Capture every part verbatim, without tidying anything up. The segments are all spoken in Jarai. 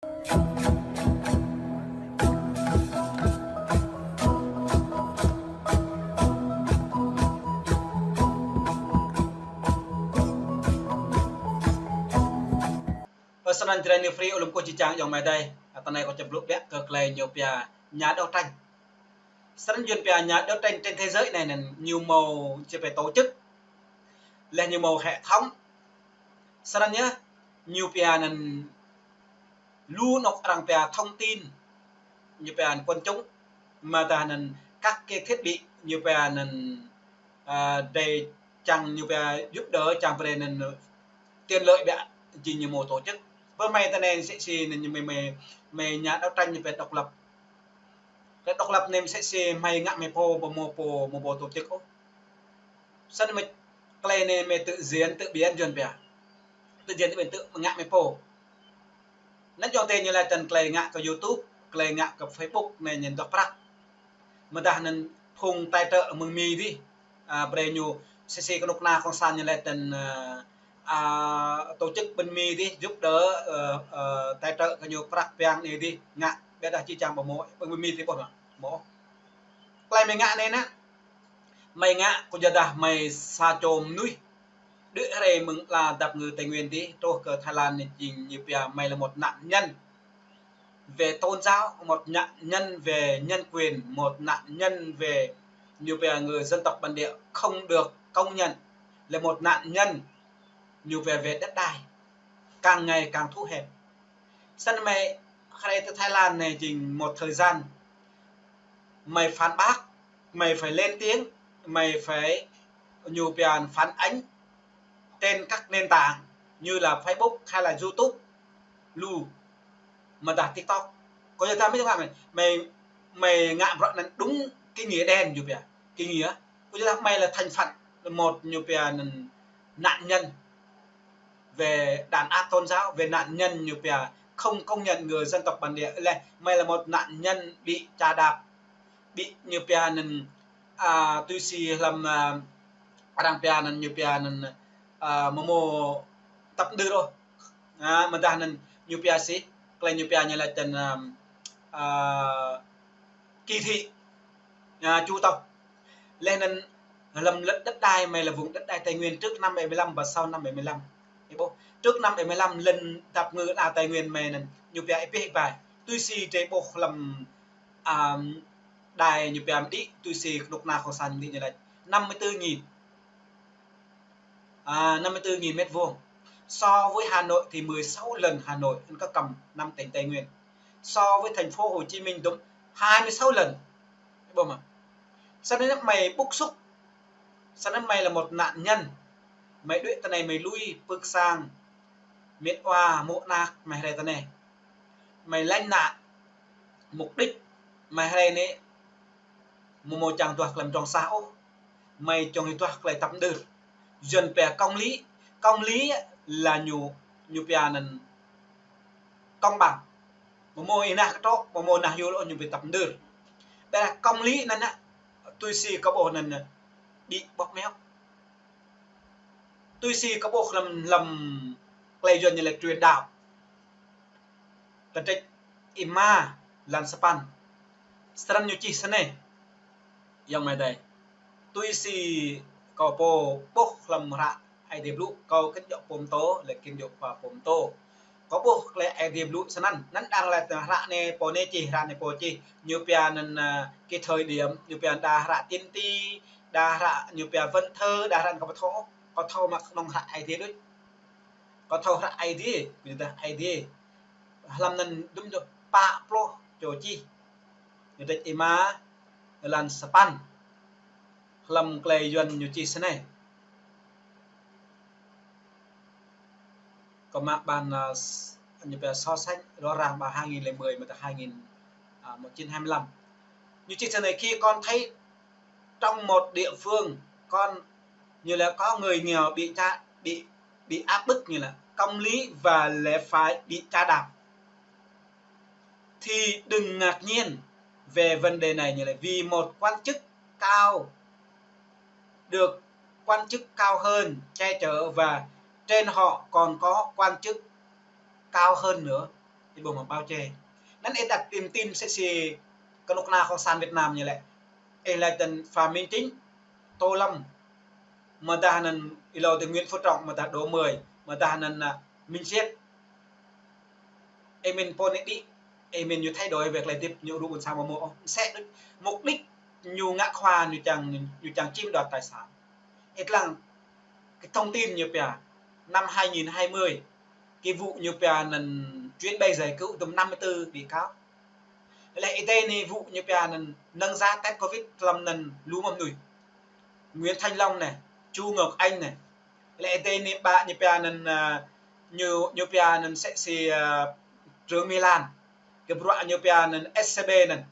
Ơ, snăn Jrai New Free, ơ, lŏm kơ či čang ayŏng amai adơi. Ơ, tơ anai kâo či blŭ biă kơ tơlơi ñu pia nhà đấu tranh. Snăn Yuăn pia nhà đấu tranh trên thế giới anai anŭn ñu hmâo či pia tổ chức. Leh ñu hmâo hệ thống. Snăn yơh, ñu pia anŭn lu anŏ arăng pia thông tin, ñu pia anŭn quần chúng, mơ̆ dah anŭn các cái thiết bị, ñu pia anŭn, à, drei čang ñu pia giúp đỡ, čang brei anŭn tiện lợi biă, jing ñu hmâo tổ chức. Pơ hmei tơ anai sĕ si anŭn ñu hmei, hmei, hmei nhà đấu tranh ñu pia độc lập. Tơ độc lập anai sĕ si hmei ngă hmei pô, ƀu hmâo pô, ƀu hmâo pô tổ chức ôh. Snăn mơ̆ tơlơi anai hmei tự diễn, tự biên Yuăn pia. Tự diễn, tự biên, tự ngă hmei pô. Anŭn ayŏng adơi ñu laĭ tơl tơlơi ngă kơ YouTube, tơlơi ngă kơ Facebook anai ñu dŏ prăk. Mơ̆ dah anŭn phung tài trợ mơ̆ng Mi dih, à, brei ñu sĕ si kơnuk kơna cộng sản ñu laĭ tơl, à, à, tổ chức bên Mi dih, giúp đỡ, ờ, ờ, tài trợ kơ ñu prăk piăng anai dih, ngă, ƀiădah či čang ƀu hmâo, ƀing Mi dih ƀuh mơ̆. Hmâo. Tơlơi hmei ngă anai anŭn. Hmei ngă kơ yua dah hmei sa čô mơnuih. Đuaĭ hrơi mơ̆ng ala dap kơngư Tây Nguyên dih, truh kơ Thái Lan anai jing ñu pia hmei là một nạn nhân về tôn giáo, một nạn nhân về nhân quyền, một nạn nhân về ñu pia người dân tộc bản địa không được công nhận, là một nạn nhân ñu pia về đất đai, càng ngày càng thu hẹp. Snăn hmei hrơi tơ Thái Lan anai jing một thời gian hmei phản bác, hmei phải lên tiếng, hmei phải ñu pia phản ánh trên các nền tảng như là Facebook hay là YouTube, lu, mơ̆ dah TikTok. Kơ yua dah hmei, hmei, hmei ngă bruă anŭn đúng cái nghĩa đen ñu pia. Cái nghĩa, kơ yua dah hmei là thành phần một ñu pia anŭn nạn nhân về đàn áp tôn giáo, về nạn nhân ñu pia không công nhận người dân tộc bản địa. Leh hmei là một nạn nhân bị chà đạp, bị ñu pia anŭn, à, tui si hlăm, à, arăng pia anŭn ñu pia anŭn, à, ƀu hmâo tap mơdưr ôh. À, mơ̆ dah anŭn ñu pia si, tơlơi ñu pia ñu laĭ tơl, à, à, kỳ thị, à, chu tộc. Leh anŭn hlăm luật đất đai hmei là vùng đất đai Tây Nguyên trước năm bảy mươi lăm và sau năm bảy mươi lăm. Ih ƀuh, trước năm bảy mươi lăm lŏn dap kơngư ala Tây Nguyên hmei anŭn ñu pia ih pih ih pai. Tui si drei ƀuh hlăm, à, đài ñu pia mơ̆ đĭ, tui si kơnuk kơna cộng sản mơ̆ đĭ ñu laĭ năm mươi tư nghìn. À, năm mươi tư nghìn mét vuông. So với Hà Nội thì mười sáu lần Hà Nội, ăn có cầm năm tỉnh Tây Nguyên. So với thành phố Hồ Chí Minh đúng hai mươi sáu lần. Ƀuh mơ̆. Snăn hmei bức xúc. Snăn hmei là một nạn nhân. Hmei đuaĭ tơ anai hmei lui pưk sang, mĕt wa, mô̆ anak hmei hrơi tơ anai. Hmei lêng ngă mục đích hmei hrơi anai ƀu hmâo čang duah tơlơi mdrŏng sah ôh. Hmei čang duah tơlơi tap mơdưr. Yuăn pia công lý. Công lý là ñu, ñu pia anŭn công bằng. Ƀu hmâo ih nah kơtrŏ, ƀu hmâo ih nah yua ôh, ñu pia tap mơdưr. Ƀiădah công lý anŭn, tui si kâo ƀuh anŭn, đĭ ƀŏk meo. Tui si kâo ƀuh hlăm, hlăm tơlơi Yuăn ñu laĭ truyền đạo. Tơdrĕč Êma lăn sapăn. Snăn ñu čih snei. Ayŏng amai adơi. Tui si kâo pô ƀuh hlăm hră Aê Diê Blŭ, kâo khĭn djŏ pô pơtô, lĕ khĭn djŏ khua pô pơtô. Kâo ƀuh tơlơi Aê Diê Blŭ snăn, anŭn đang lĕ hră anai pô anai čih, hră anai pô čih, ñu pia anŭn, à, cái thời điểm, ñu pia đa hră tiên tri, đa hră ñu pia văn thơ, đa hră kâo ƀu thâo, kâo thâo mă kơnơ̆ng hră Aê Diê đôč. Kâo thâo hră Aê Diê, kơ yua dah Aê Diê. Hlăm anŭn dŭm dŏ pă pluh čô čih. Ñu tĕč Êma, lăn sapăn. Hlăm tơlơi Yuăn ñu čih snei. Kâo mă ƀan, à, s-, ñu pia so sánh rõ ràng vào hai nghìn lẻ mười mơ̆ dah hai nghìn, à, một chín hai mươi lăm. Ñu čih snei: khi con thấy trong một địa phương, con, ñu laĭ có người nghèo bị tra, bị, bị áp bức, ñu laĭ công lý và lẽ phải bị chà đạp, thì đừng ngạc nhiên về vấn đề này, ñu laĭ vì một quan chức cao được quan chức cao hơn che chở và trên họ còn có quan chức cao hơn nữa. Ih ƀuh mơ̆, bao che. Anŭn ih đọc tin, tin sĭt sĭt kơnuk kơna cộng sản Việt Nam ñu lĕ. Ih laĭ tơ̆n Phạm Minh Chính, Tô Lâm, mơ̆ dah anŭn ih lŏ tơ Nguyễn Phú Trọng, mơ̆ dah Đỗ Mười, mơ̆ dah anŭn, à, Minh Siết. Ih mĭn pô anai đĭ, ih mĭn ñu thay đổi việc làm ăn, ñu rŭ ƀôn sang mơ̆ mơ̆. Sĕ đôč, mục đích ñu ngă khua, ñu čang, ñu čang chiếm đoạt tài sản. Ih lăng cái thông tin ñu pia năm hai nghìn hai mươi, cái vụ ñu pia anŭn chuyến bay giải cứu tơ̆m năm mươi tư bị cáo. Lĕ ih tơ anai vụ ñu pia anŭn nâng giá test covid lăm anŭn lu mơ̆n mơnuih. Nguyễn Thành Long anai, Chu Ngọc Anh anai. Lĕ ih tơ anai ƀă ñu pia anŭn, à, ñu, ñu pia anŭn sĕ sĭt, à, Trương Mỹ Lan. Kơ bruă ñu pia anŭn S C B anŭn.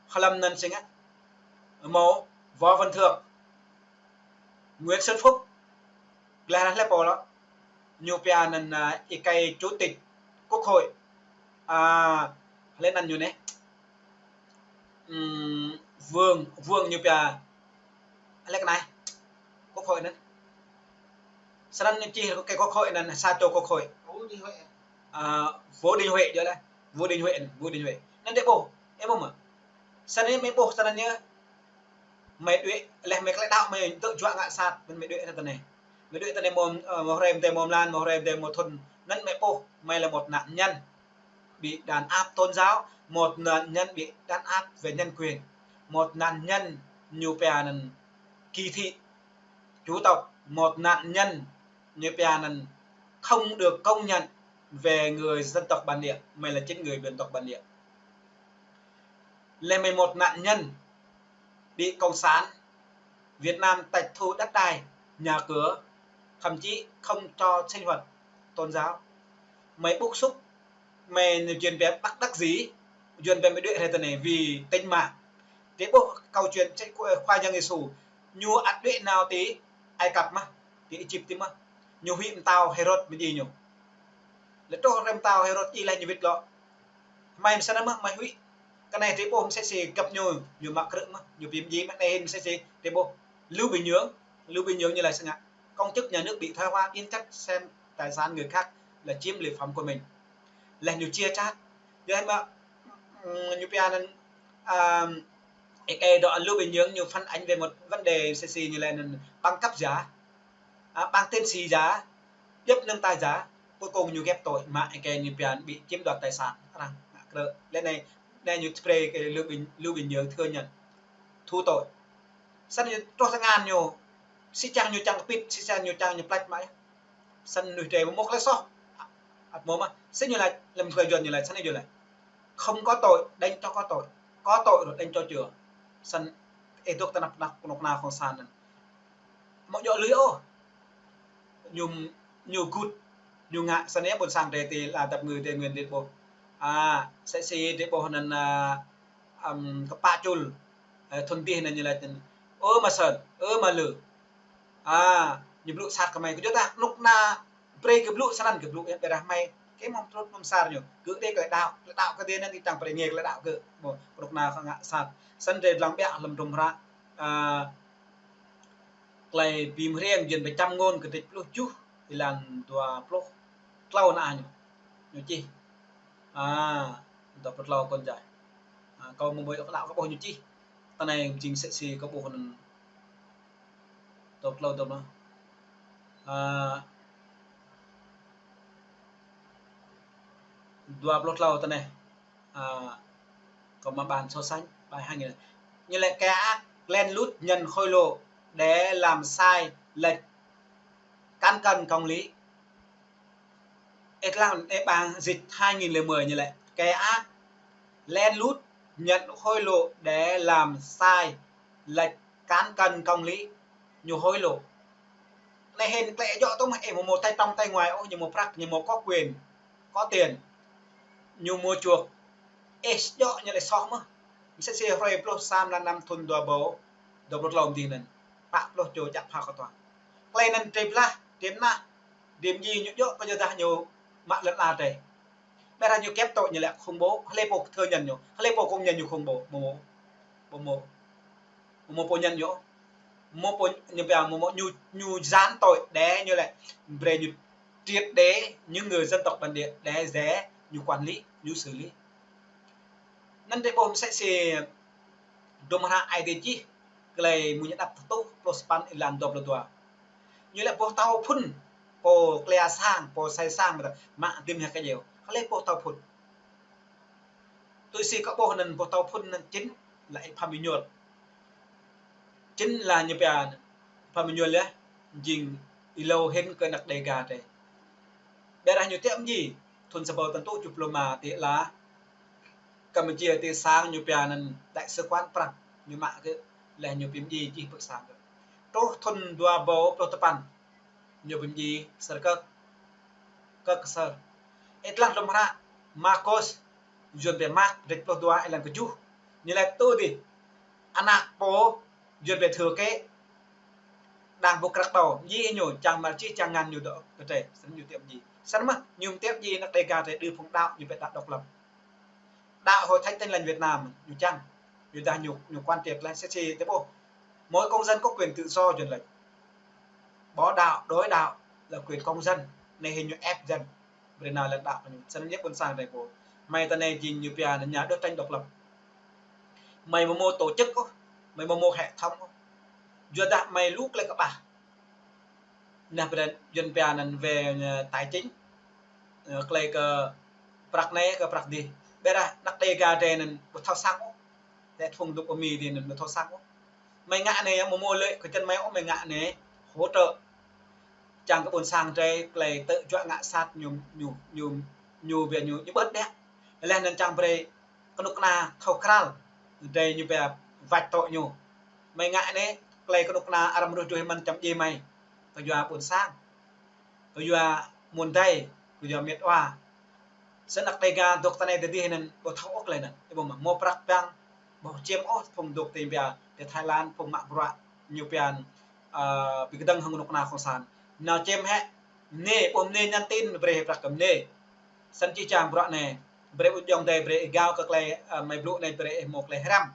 Hlăm anŭn sĭt ngă. Mơ̆ Võ Văn Thưởng, Nguyễn Xuân Phúc, gleh anŭn hlơi pô lŏ. Ñu pia anŭn, à, ih kơi chủ tịch quốc hội. À, hlơi anŭn ñu anai. Ừm, Vương, Vương ñu pia, hlơi kơ anai. Quốc hội anŭn. Sơnăn ñu čih kơ quốc hội anŭn, sa čô quốc hội. Ơ, Đinh Huệ. À, Vũ Đinh Huệ yơh lĕ. Vũ Đinh Huệ, Vũ Đinh Huệ. Anŭn dêh ƀuh, ih ƀuh mơ̆. Sơnăn mơi ƀuh, sơnăn ñu. Mơi đuaĭ, lĕ mơi klĕ đaŏ mơi tơ̆ juă ngă sat, mơi đuaĭ tơ anai. Mơi đuaĭ tơ anai mơ̆, ơ, mơ̆ hrơi mơ̆ tơ mơ̆ mlan, mơi hrơi mơ̆ tơ mơ̆ thun. Anŭn mơi ƀuh, mơi lĕ một nạn nhân bị đàn áp tôn giáo, một nạn nhân bị đàn áp về nhân quyền, một nạn nhân ñu pia anŭn kỳ thị chủng tộc, một nạn nhân ñu pia anŭn không được công nhận về người dân tộc bản địa, mơi lĕ chính người dân tộc bản địa. Lĕ mơi một nạn nhân bị cộng sản Việt Nam tịch thu đất đai, nhà cửa, thậm chí không cho sinh hoạt tôn giáo. Mơi bức xúc, mơi ñu jing pia bất đắc dĩ, jing pia mơi đuaĭ hrơi tơ anai vì tính mạng. Dêh ƀuh câu chuyện sĕ khua, khua Yang Yêsu, ñu ăt đuaĭ nao tơ Ai Cập mơ̆, tơ Egypt tơ mơ̆. Ñu huĭ pơtao Hêrôd mơ̆ djai ñu. Lĕ truh hrơi pơtao Hêrôd djai lĕ ñu wĭt lŏ. Mơi mơ̆ sơnăn mơ̆, mơi huĭ. Kơ anai dêh ƀuh mơ̆ sĕ sĭt găp ñu, ñu mă krư̆ mơ̆, ñu ƀu djai mơ̆ anai mơ̆ sĕ sĭt dêh ƀuh. Lưu Bình Nhưỡng, Lưu Bình Nhưỡng ñu laĭ sĭt ngă. Công chức nhà nước bị thoái hóa, biến chất, xem tài sản người khác là chiếm lợi phẩm của mình. Lĕ ñu chia chác. Yua mơ̆, ừm, ñu pia anŭn, à, ih kơi dŏ Lưu Bình Nhưỡng ñu phản ánh về một vấn đề sĕ sĭt ñu laĭ anŭn bằng cấp giả. À, bằng tiến sĩ giả, giáp nâng tài giả, cuối cùng ñu ghép tội, mă ih kơi ñu pia anŭn bị chiếm đoạt tài sản. Arăng, mă krư̆. Lĕ anai, anai ñu spray kơ Lưu Bình, Lưu Bình Nhưỡng thừa nhận, thú tội. Sơnăn ñu truh tơngan ñu, sĭt čang ñu čang kơpĭt, sĭt čang ñu čang ñu plač mă. Sơnăn mơnuih drơi mơ̆ mơ̆ klĕ soh. Ăt mơ̆ mơ̆, sĭt ñu laĭ, lăm klei Yuan ñu laĭ, sơnăn ñu laĭ. Không có tội, đánh cho có tội. Có tội rồi đánh cho chừa. Sơnăn, ih dŏ tơ anăp anăp kơnuk kơna cộng sản anŭn. Mơ̆ djơ̆ lui ôh. Ñu, ñu gŭt, ñu ngă sơnăn ƀôn sang drơi tơ la dăp ngui Tây Nguyên dêh ƀuh. À, sĕ sĭt dêh ƀuh anŭn, à, ăm, kơ pă čul, ơ, thun dih anŭn ñu laĭ tơ anŭn. Ơ mă sơ̆n, ơ mă lư. À, ñu blŭ sat kơ mơi. Kơ djơ̆ tah, kơnuk kơna brơi kơ blŭ sơnăn kơ blŭ yơh, ƀiădah mơi. Kơ mơ̆ trŭt mơ̆ sar ñu. Kơ dêh klei đaŏ, klei đaŏ kơ dêh anŭn kơ čang brơi ngă klei đaŏ kơ. Mơ̆, kơnuk kơna ngă sat. Sơnăn drơi lăng ƀiă hlăm tum hră. À, Klei Bi Mơhriêng jing pơčăm ngôn kơdrêč pluh tơjuh, êlan dua pluh klâo anai ñu. Ñu čih. À, dua pluh klâo kŏn jai. À, kâo mơ̆ ƀuh kơ đaŏ kơ ƀuh ñu čih. Tơ anai jing sĕ sĭt kâo ƀuh anŭn. Dua pluh klâo dua pluh. À, dua pluh klâo tơ anai. À, kâo mă bản so sánh, bài hai nghìn. Ñu laĭ kẻ ác lén lút nhận hối lộ để làm sai lệch cán cân công lý. Ih lăng, ih ƀăng dịch hai nghìn lẻ mười ñu laĭ kẻ ác lén lút nhận hối lộ để làm sai lệch cán cân công lý. Ñu hối lộ. Anai hĭn klĕ djơ̆ tơ̆ mơ̆, ih mơ̆ mơ̆ tay trong tay ngoài ôh, ñu mơ̆ prăk, ñu mơ̆ có quyền, có tiền. Ñu mơ̆ chuộc. Ih djơ̆ ñu laĭ soh mơ̆. Mơsĕ si hrơi pluh sa mlan năm thun dua ƀâo dua pluh klâo mơ̆ng dih anŭn. Pă pluh čô čăp phao kơ tuang. Klei anŭn drơi blah, drơi mơnah, drơi mơji ñu djơ̆ kơ yua dah ñu mă lŏn ala drơi. Ƀiădah ñu kĕp tŏ ñu laĭ khủng bố, hlơi pô thơ ñăn ñu, hlơi pô công nhận ñu khủng bố, mơ̆ mơ̆, mơ̆ mơ̆, mơ̆ mơ̆ pô ñăn ñu, mơ̆ pô ñu pia mơ̆ mơ̆ ñu, ñu gian tội để ñu laĭ, brơi ñu triệt để những người dân tộc bản địa để dễ ñu quản lý, ñu xử lý. Anŭn tơƀôh mơsĕ si dôm hră ai dê čih, tơlơi mơ̆ng ñu đăp tơtuh pluh sapăn êlan dua pluh dua. Ñu laĭ boh tâo phŭn, pô klĕ sang, pô sai sang, mă đĭm hĕ kơ djeo. Hlơi boh tâo phŭn? Tui si kâo ƀuh anŭn boh tâo phŭn anŭn chính là Y Phan Minh Nhuăl. Chính là ñu pia Y Phan Minh Nhuăl yơh, jing êlâo hĭn kơ anăk Đêga tơi. Ƀiădah ñu tiŏ mơji, thŭn sa rơbâo tơjuh rơtuh tơjuh pluh rơma tơlơi Campuchia tơlơi sang ñu pia anŭn đại sứ quán Prăng, ñu mă kơ, laih ñu pơmơji čih pơ sang kơ. Truh thŭn dua rơbâo pluh tơpăn, ñu pơmơji sơr kơ, kơ, kơ sơr. Ih lăng dôm hră Markôs, Yuan pia Mark, rĕč pluh dua, êlan kơjuh. Ñu laĭ tui dih, anăk pô, Yuan pia thưa kĕ, đang ƀu krăk đô, mơji ñu, čang mă čih, čang ngăn ñu dŏ kơ tơi, snăn ñu tiŏ mơji. Snăn mơ̆, ñu tiŏ mơji anăk Đêga tơi đơ phung đaŏ, ñu pia đaŏ độc lập. Đaŏ Hội Thánh Tin Lành Việt Nam, ñu čang, ñu dah ñu, ñu quản triệt laih, sĭt si tơƀôh. Mỗi công dân có quyền tự do, Yuan laĭ. Bỏ đạo, đổi đạo là quyền công dân, anai hĭ ñu ép dân. Brơi nao lĕ đaŏ ñu. Snăn yơh ƀôn sang tơi pô. Mơi tơ anai jing ñu pia anŭn nhà đấu tranh độc lập. Mơi ƀu mơ̆ tổ chức ôh, mơi ƀu mơ̆ hệ thống ôh. Yua dah mơi lu tơlơi kơƀah. Anai brơi Yuan pia anŭn về, ờ, tài chính. Ờ, tơlơi kơ prăk anai, kơ prăk dih. Ƀiădah anăk Đêga tơi anŭn ƀu thâo sang ôh. Tơdah phung dŏ pơ Mi dih anŭn ƀu thâo sang ôh. Mơi ngă anai, ƀu mơ̆ lĕ kơ čăn mơi ôh, mơi ngă anai hỗ trợ. Čang kơ ƀôn sang tơi, tơlơi tơjuă ngă sat ñu, ñu, ñu, ñu pia ñu, ñu bơ̆t đĕ. Laih anŭn čang brơi kơnuk kơna thâo krăl, tơi ñu pia wăt tŏ ñu. Mơi ngă anai, tơlơi kơnuk kơna arăng ruh juh mơ̆n čăm djai mơi. Kơ yua ƀôn sang. Kơ yua mơ̆n tơi, kơ yua mĕt wa. Snăn anăk Đêga dŏ tơ anai tơ dih anŭn ƀu thâo ôh tơlơi anŭn. Ih ƀuh mơ̆, mơ̆ prăk păng, ƀu čem ôh phung dŏ tơ pia, tơ Thái Lan, phung mă bruă, ñu pia, ơ, ƀing kơdơ̆ng hăng kơnuk kơna cộng sản. Nao čem hĕ, mơnê, ƀuh mơnê nhắn tin, brơi hĕ prăk kơ mơnê. Snăn či čang bruă anai, brơi ƀu djơ̆ng tơi, brơi ih gao kơ tơlơi, ơ, mơi blŭ anai, brơi ih mơ̆ tơlơi hrăm.